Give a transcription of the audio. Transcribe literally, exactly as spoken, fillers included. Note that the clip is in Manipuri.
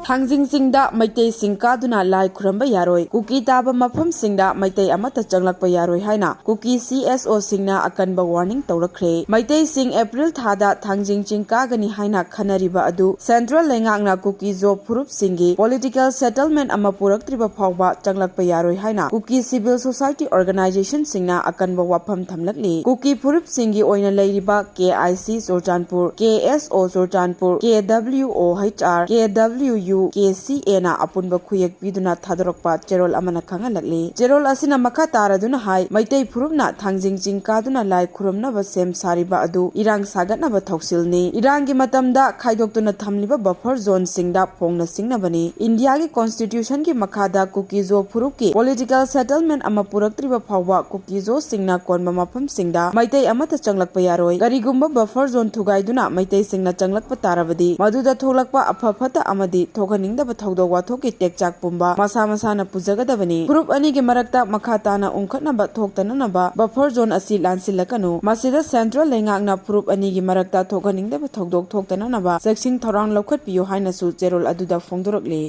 ꯊꯥꯡꯖꯤꯡ ꯆꯤꯡꯗ ꯃꯩꯇꯩꯁꯤꯡ ꯀꯥꯗꯨꯅ ꯂꯥꯏ ꯈꯨꯔꯝꯕ ꯌꯥꯔꯣꯏ꯫ ꯀꯨꯀꯤ ꯇꯥꯕ ꯃꯐꯝꯁꯤꯡꯗ ꯃꯩꯇꯩ ꯑꯃꯠꯇ ꯆꯪꯂꯛꯄ ꯌꯥꯔꯣꯏ ꯍꯥꯏꯅ ꯀꯨꯀꯤ ꯁꯤ ꯑꯦꯁ ꯑꯣꯁꯤꯡꯅ ꯑꯀꯟꯕ ꯋꯥꯔꯅꯤꯡ ꯇꯧꯔꯛꯈ꯭ꯔꯦ꯫ ꯃꯩꯇꯩꯁꯤꯡ ꯑꯦꯄ꯭ꯔꯤꯜ ꯊꯥꯗ ꯊꯥꯡꯖꯤꯡ ꯆꯤꯡ ꯀꯥꯒꯅꯤ ꯍꯥꯏꯅ ꯈꯟꯅꯔꯤꯕ ꯑꯗꯨ ꯁꯦꯟꯇ꯭ꯔꯦꯜ ꯂꯩꯉꯥꯛꯅ ꯀꯨꯀꯤ ꯖꯣ ꯐꯨꯔꯨꯞꯁꯤꯡꯒꯤ ꯄꯣꯂꯤꯇꯤꯀꯦꯜ ꯁꯦꯇꯜꯃꯦꯟ ꯑꯃ ꯄꯨꯔꯛꯇ꯭ꯔꯤꯕ ꯐꯥꯎꯕ ꯆꯪꯂꯛꯄ ꯌꯥꯔꯣꯏ ꯍꯥꯏꯅ ꯀꯨꯀꯤ ꯁꯤꯚꯤꯜ ꯁꯣꯁꯥꯏꯇꯤ ꯑꯣꯔꯒꯅꯥꯏꯖꯦꯁꯟꯁꯤꯡꯅ ꯑꯀꯟꯕ ꯋꯥꯐꯝ ꯊꯝꯂꯛꯂꯤ꯫ ꯀꯨꯀꯤ ꯐꯨꯔꯨꯞꯁꯤꯡꯒꯤ ꯑꯣꯏꯅ ꯂꯩꯔꯤꯕ ꯀꯦ ꯑꯥꯏ ꯁꯤ ꯆꯨꯔꯆꯥꯟꯄꯨꯔ, ꯀꯦ ꯑꯦꯁ ꯑꯣ ꯆꯨꯔꯆꯥꯟꯄꯨꯔ, ꯀꯦ ꯗꯕ꯭ꯂꯤꯎ ꯑꯣ ꯍꯩꯆ ꯑꯥꯔ, ꯀꯦ ꯗꯕ꯭ꯂꯤꯎ ꯌꯨ, ꯀꯦ ꯁꯤ ꯑꯦꯅ ꯑꯄꯨꯟꯕ ꯈꯨꯌꯦꯛ ꯄꯤꯗꯨꯅ ꯊꯥꯗꯣꯔꯛꯄ ꯆꯦꯔꯣꯜ ꯑꯃꯅ ꯈꯪꯍꯜꯂꯛꯂꯤ꯫ ꯆꯦꯔꯣꯜ ꯑꯁꯤꯅ ꯃꯈꯥ ꯇꯥꯔꯗꯨꯅ ꯍꯥꯏ, ꯃꯩꯇꯩ ꯐꯨꯔꯨꯞꯅ ꯊꯥꯡꯖꯤꯡ ꯆꯤꯡ ꯀꯥꯗꯨꯅ ꯂꯥꯏ ꯈꯨꯔꯨꯝꯅꯕ ꯁꯦꯝ ꯁꯥꯔꯤꯕ ꯑꯗꯨ ꯏꯔꯥꯡ ꯁꯥꯒꯠꯅꯕ ꯊꯧꯁꯤꯜꯅꯤ꯫ ꯏꯔꯥꯡꯒꯤ ꯃꯇꯝꯗ ꯈꯥꯏꯗꯣꯛꯇꯨꯅ ꯊꯝꯂꯤꯕ ꯕꯐꯔ ꯖꯣꯟꯁꯤꯡꯗ ꯐꯣꯡꯅ ꯁꯤꯡꯅꯕꯅꯤ꯫ ꯏꯟꯗꯤꯌꯥꯒꯤ ꯀꯣꯟꯁꯇꯤꯇ꯭ꯌꯨꯁꯟꯒꯤ ꯃꯈꯥꯗ ꯀꯨꯀꯤ ꯖꯣ ꯐꯨꯔꯨꯞꯀꯤ ꯄꯣꯂꯤꯇꯤꯀꯦꯜ ꯁꯦꯇꯜꯃꯦꯟ ꯑꯃ ꯄꯨꯔꯛꯇ꯭ꯔꯤꯕ ꯐꯥꯎꯕ ꯀꯨꯀꯤ ꯖꯣꯁꯤꯡꯅ ꯀꯣꯟꯕ ꯃꯐꯝꯁꯤꯡꯗ ꯃꯩꯇꯩ ꯑꯃꯠꯇ ꯆꯪꯂꯛꯄ ꯌꯥꯔꯣꯏ꯫ ꯀꯔꯤꯒꯨꯝꯕ ꯕꯐꯔ ꯖꯣꯟ ꯊꯨꯒꯥꯏꯗꯨꯅ ꯃꯩꯇꯩꯁꯤꯡꯅ ꯆꯪꯂꯛꯄ ꯇꯥꯔꯕꯗꯤ ꯃꯗꯨꯗ ꯊꯣꯛꯂꯛꯄ ꯑꯐ ꯐꯠꯇ ꯑꯃꯗꯤ ꯊꯣꯛꯍꯟꯅꯤꯡꯗꯕ ꯊꯧꯗꯣꯛ ꯋꯥꯊꯣꯛꯀꯤ ꯇꯦꯛꯆꯥꯛ ꯄꯨꯝꯕ ꯃꯁꯥ ꯃꯁꯥꯅ ꯄꯨꯖꯒꯗꯕꯅꯤ꯫ ꯐꯨꯔꯨꯞ ꯑꯅꯤꯒꯤ ꯃꯔꯛꯇ ꯃꯈꯥ ꯇꯥꯅ ꯎꯪꯈꯠꯅꯕ ꯊꯣꯛꯇꯅꯅꯕ ꯕꯐꯔ ꯖꯣꯟ ꯑꯁꯤ ꯂꯥꯟꯁꯤꯜꯂꯛꯀꯅꯨ꯫ ꯃꯁꯤꯗ ꯁꯦꯟꯇ꯭ꯔꯦꯜ ꯂꯩꯉꯥꯛꯅ ꯐꯨꯔꯨꯞ ꯑꯅꯤꯒꯤ ꯃꯔꯛꯇ ꯊꯣꯛꯍꯟꯅꯤꯡꯗꯕ ꯊꯧꯗꯣꯛ ꯊꯣꯛꯇꯅꯅꯕ ꯆꯦꯛꯁꯤꯟ ꯊꯧꯔꯥꯡ ꯂꯧꯈꯠꯄꯤꯌꯨ ꯍꯥꯏꯅꯁꯨ ꯆꯦꯔꯣꯜ ꯑꯗꯨꯗ ꯐꯣꯡꯗꯣꯔꯛꯂꯤ꯫